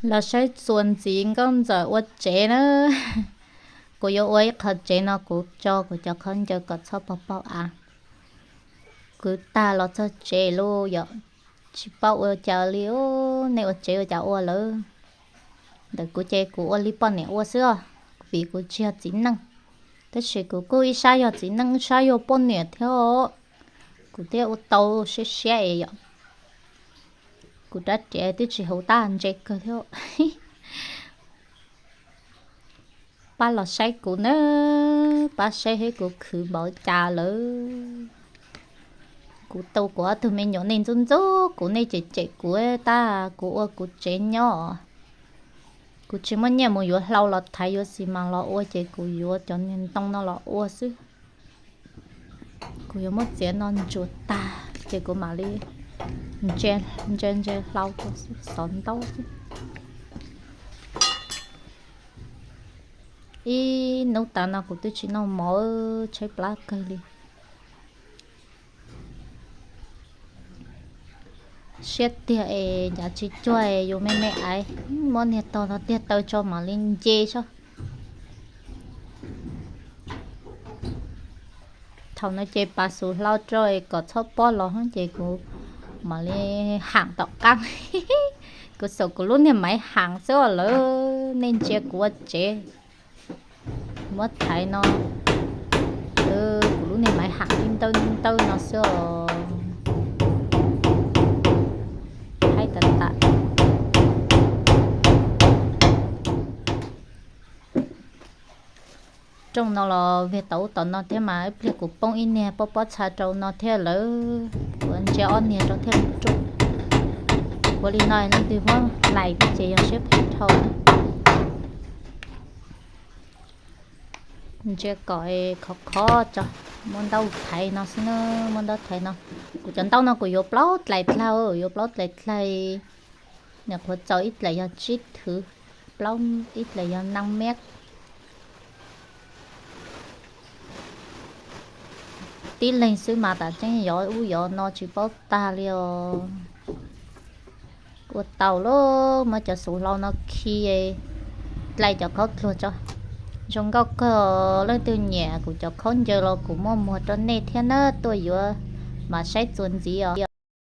Los saib txuas ntxiv Nkauj Ntxawm ua tsev na. Kuv yuav ua ib qho tsev no kuv tso kuv cov khaub ncaws kom txhob pog paug av. Kwv tag los txog tsev lawm yom, tsis paub ua cas li. Nej ua tsev ua cas ua lawm? Ntawm kuv ces kuv ua li poj niam ua xwb os, vim kuv tsis yog txiv neej. Tab sis kuv kuj ib sab yog txiv neej ib sab yog poj niam thiab os. Kuv thiaj ua tau siab siab es yom. Kuv rab riam twb tsis huv tab ntse kawg thiab. Pab los saib kuv na, pab saib seb kuv khwv npaum cas lawm. Kuv tu kuv ob tug me nyuam, nej ntxub ntxub kuv, nej cem cem kuv tab kuv ua kuv tsev nyob. Kuv tsis muaj nyiaj mus yuav hlau los thaiv, yuav xis mas los ua ces kuv yuav cov niag ntoo no los ua xwb. Kuv yuav muab txiav no ntsuas tag ces kuv mam li ntse ntse hlau xov ntaub xwb. Ib hnub tas no kuv twb tsis noj mov, tshaib plab kawg li. Siab tiag es ncav tsis cuag es yus me me aiv, muab niag tog no tiag taw tso mam li nce soj. Thaum no ces pav xuv hlau rau kom txhob pob los ces kuv mam li ham tom qab. Kuv xaum kuv lub niag maiv ham xwb os lawm, nej ntsia kuv ua tsev. Muab thaiv no, kuv lub niag maiv ham ib ntawb ib ntawb no xwb os. Haib tas tas. Rooj no los vig tau ub tom no thiab mas ib pliag kuv poob ib niag pob pob txha rau no thiab lawm, kuv ntsia ob niag rau thiaj li rooj. Ua li no leej twg muab hlais thiab ces yog siab phem dhau. Ntsia kom khov khov tso, muab ntaub thaiv no xwb na, muab ntaub thaiv no. Kuv cov ntaub no kuv yuav plaub dlaim dlawg, yuav plaub dlaim dlawg. Nyuam qhuav txaus ib dlaim yog tsib thwv, plaub ib dlaim yog nees mev. Tib leeg xwb mas tam tseeb yov ub yov no tsis paub tag li os. Ua tau lawm, muab cov xuv hlau no khi dlaim cov khaub dluag tso. Zoo nkauj kawg, leej twg nyiam kuv cov khaub ncaws los kuv muaj muag rau nej thiab na, tuaj yuav mas saib txuas ntxiv os.